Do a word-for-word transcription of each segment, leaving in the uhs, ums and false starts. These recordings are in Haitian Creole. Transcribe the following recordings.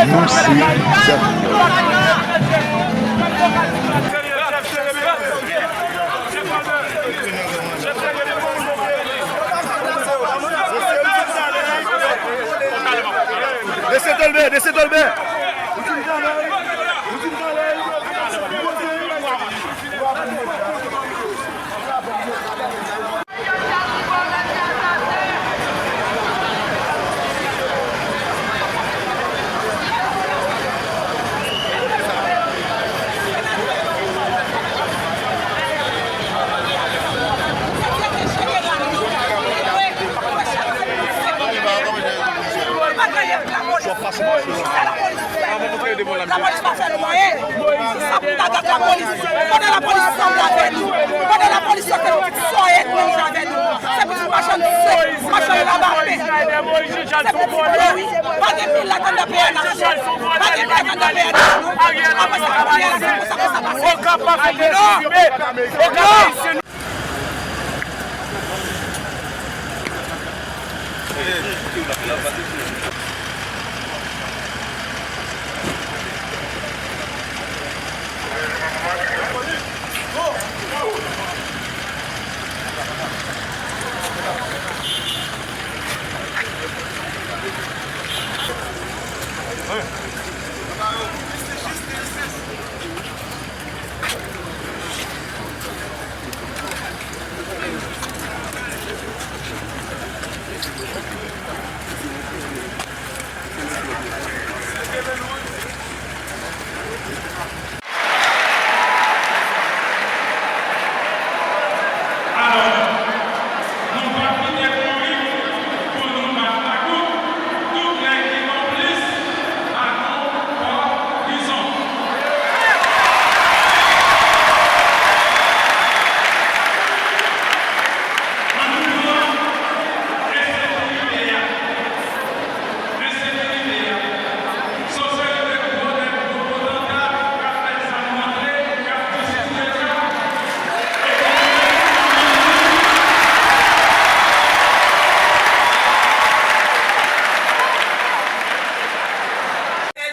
Nou se Dese tolbe, dese tolbe. Lapolis pa fè nou anyen. Sa pou n ta gad lapolis. Pandan lapolis sanble avè nou. Pandan lapolis sanble avè nou. Se pou ti machann sèk, machann labapen. Se pou ti yo, wi. Pa gen milat anndan peyi a nasyon. Pa gen milat anndan peyi a nasyon. Apre sa, apre sa, apre sa, apre sa. Okap pa fè dezime. Okap pa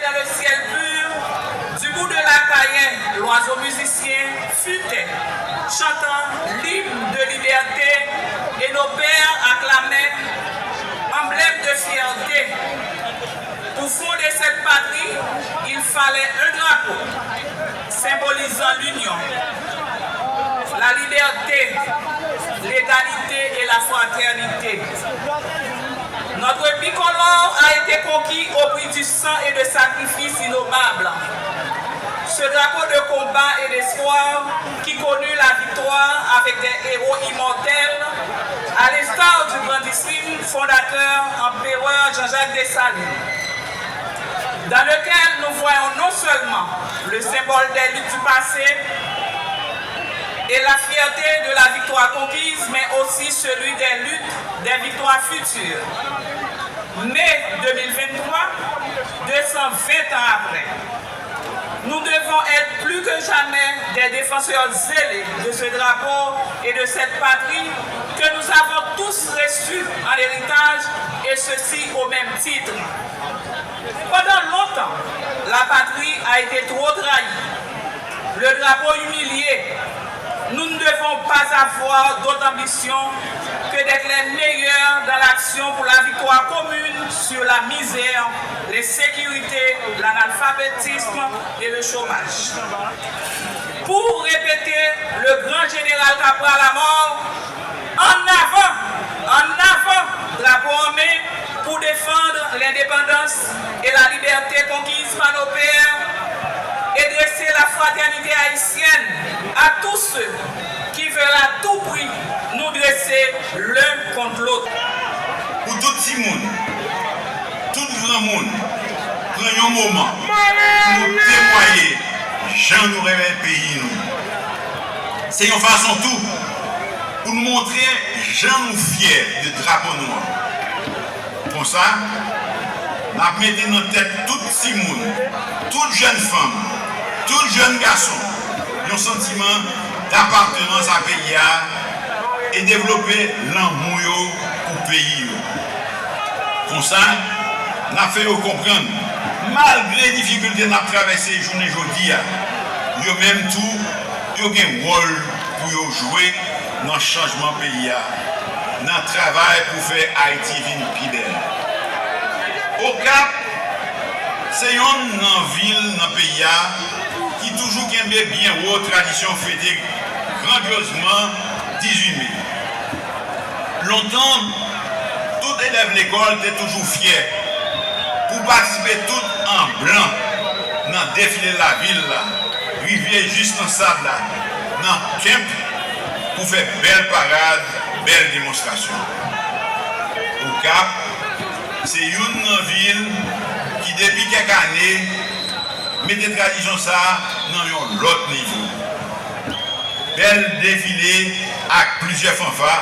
Dans le ciel pur, du bout de la Cayenne, l'oiseau musicien futait, chantant l'hymne de liberté, et nos pères acclamaient, emblème de fierté. Pour fonder cette patrie, il fallait un drapeau symbolisant l'union, la liberté, l'égalité et la fraternité. Notre bicolore a été conquis au prix du sang et de sacrifices innommables. Ce drapeau de combat et d'espoir qui connut la victoire avec des héros immortels, à l'instar du grandissime fondateur, empereur Jean-Jacques Dessalines, dans lequel nous voyons non seulement le symbole des luttes du passé et la fierté de la victoire conquise, mais aussi celui des luttes, des victoires futures. Mai deux mille vingt-trois, deux cent vingt ans après, nous devons être plus que jamais des défenseurs zélés de ce drapeau et de cette patrie que nous avons tous reçu en héritage, et ceci au même titre. Pendant longtemps, la patrie a été trop trahie, le drapeau humilié. Nous ne devons pas avoir d'autre ambition que d'être les meilleurs dans l'action pour la victoire commune sur la misère, l'insécurité, l'analphabétisme et le chômage. Pour répéter le grand général Cabral à mort, en avant, en avant, drapeau en main, pour défendre l'indépendance et la liberté conquise par nos pères et dresser la fraternité haïtienne à tous ceux qui veulent à tout prix nous dresser l'un contre l'autre. Pou tout timoun, tout granmoun, pran yon moman pou nou temwaye jan nou renmen peyi nou. Se yon fason tou pou nou montre jan nou fyè de drapo nou an. Konsa, n ap mete nan tèt tout timoun, tout jèn fanm, tout jèn gason yon santiman dapatenans a peyi a e devlope lanmou yo pou peyi yo. Konsa, n ap fè yo konprann Malgre difikilte n ap travèse jounen jodi a, yo menm tou, yo gen wòl pou yo jwe nan chanjman peyi a, nan travay pou fè Ayiti vin pi bèl. Okap se yonn nan vil nan peyi a ki toujou kenbe byen wo tradisyon fete grandyozman dizuit me. Lontan, tout elèv lekòl te toujou fyè pou patisipe tout an blan nan defile lavil la, rive jis nan sab la, nan kemp, pou fè bèl parad, bèl demonstrasyon. Okap se youn nan vil ki, depi kèk ane, mete tradisyon sa a nan yon lòt nivo. Bèl defile ak plizyè fanfa,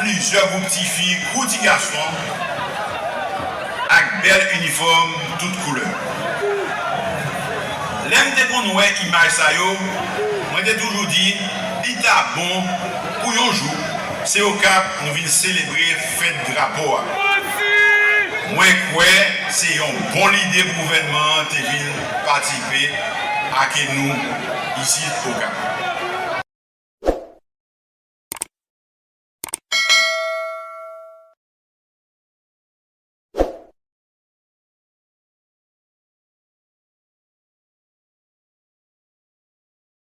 plizyè gwoup tifi kou ti gason, ak bèl inifòm tout koulè. Lè m te konn wè imaj sa yo, mwen te toujou di li ta bon pou yon jou se Okap nou vin selebre fèt drapo a. Mwen kwè se yon bon lide pou gouvènman an te vin patisipe ake nou isit Okap.